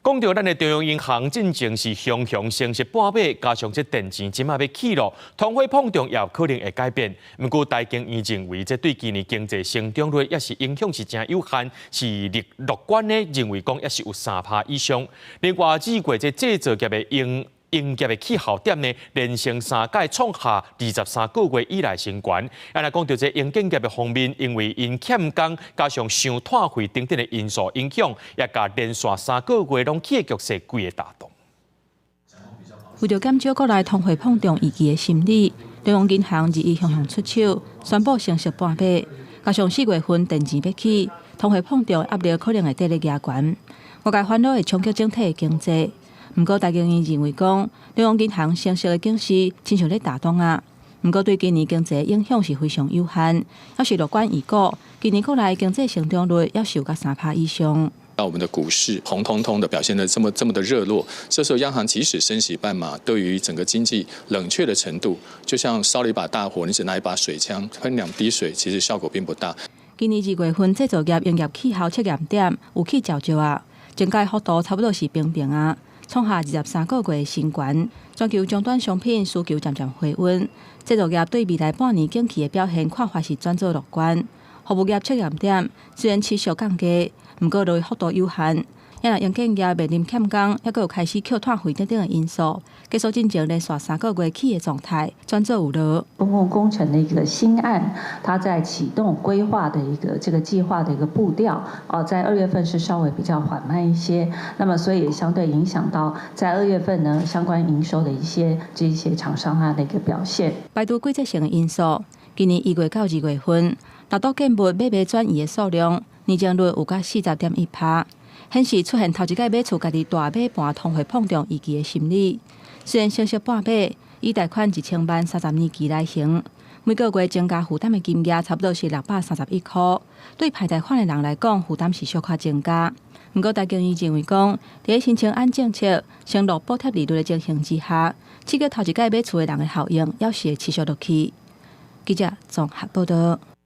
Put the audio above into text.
講著咱的中央銀行進前是雄雄升息半碼，加上這電錢這馬欲起囉，通貨膨脹也可能會改變。毋過台經院認為，這對今年經濟成長率抑是影響是誠有限，是樂觀的認為講抑是有3趴以上。另外，2月這製造業的營業的氣候點呢，連升三屆，創下23個月以來新懸。啊，若講著這營建業的方面，因為𪜶欠工，加上傷拖費等等的因素影響，也共連續3個月攏起的局勢規个打動。為著減少國內通貨膨脹預期的心理，中央銀行日益雄雄出手，宣布升息半碼，加上4月份電錢欲起，通貨膨脹壓力可能會綴咧加懸，外界煩惱會衝擊整體的經濟。毋過，台經院認為講，中央銀行升息的警示親像咧打樁仔。毋過，對今年經濟影響是非常有限，抑是樂觀預估，今年國內經濟成長率抑是有甲3趴以上。那我們的股市紅彤彤的表現得這麼這麼的熱絡，這時候央行即使升息半碼，對於整個經濟冷卻的程度，就像燒了一把大火，你只拿一把水槍噴兩滴水，其實效果並不大。今年2月份製造業營業氣候測驗點有起較少仔，增加幅度差不多是平平仔。創下23個月新高，全球終端商品需求漸漸回溫，製造業對未來半年景氣的表現看法是轉做樂觀。服務業測驗點雖然持續降低，毋過落幅度有限。抑若營建業面臨欠工，抑閣有開始扣退費等等的因素，繼續進前連續3個月起的狀態轉做有落。公共工程的一個新案，它在啟動規劃的一個這個計劃的一個步調，哦，在2月份是稍微比較緩慢一些，那麼所以也相對影響到在2月份呢相關營收的一些這一些廠商它的一個表現。排除季節性的因素，今年1月到2月份，六都建物買賣轉移的數量年增率有甲40.1趴。顯示出現頭一擺買厝家己大買盤通貨膨脹預期的心理。雖然升息半碼，以貸款1000萬30年期來還，每個月增加負擔的金額差不多是631塊。對排貸款的人來講，負擔是小可增加。毋過，台經院認為講，佇申請案政策承諾補貼利率的情形之下，刺激頭一擺買厝的人的效應，猶是會持續落去。記者綜合報導。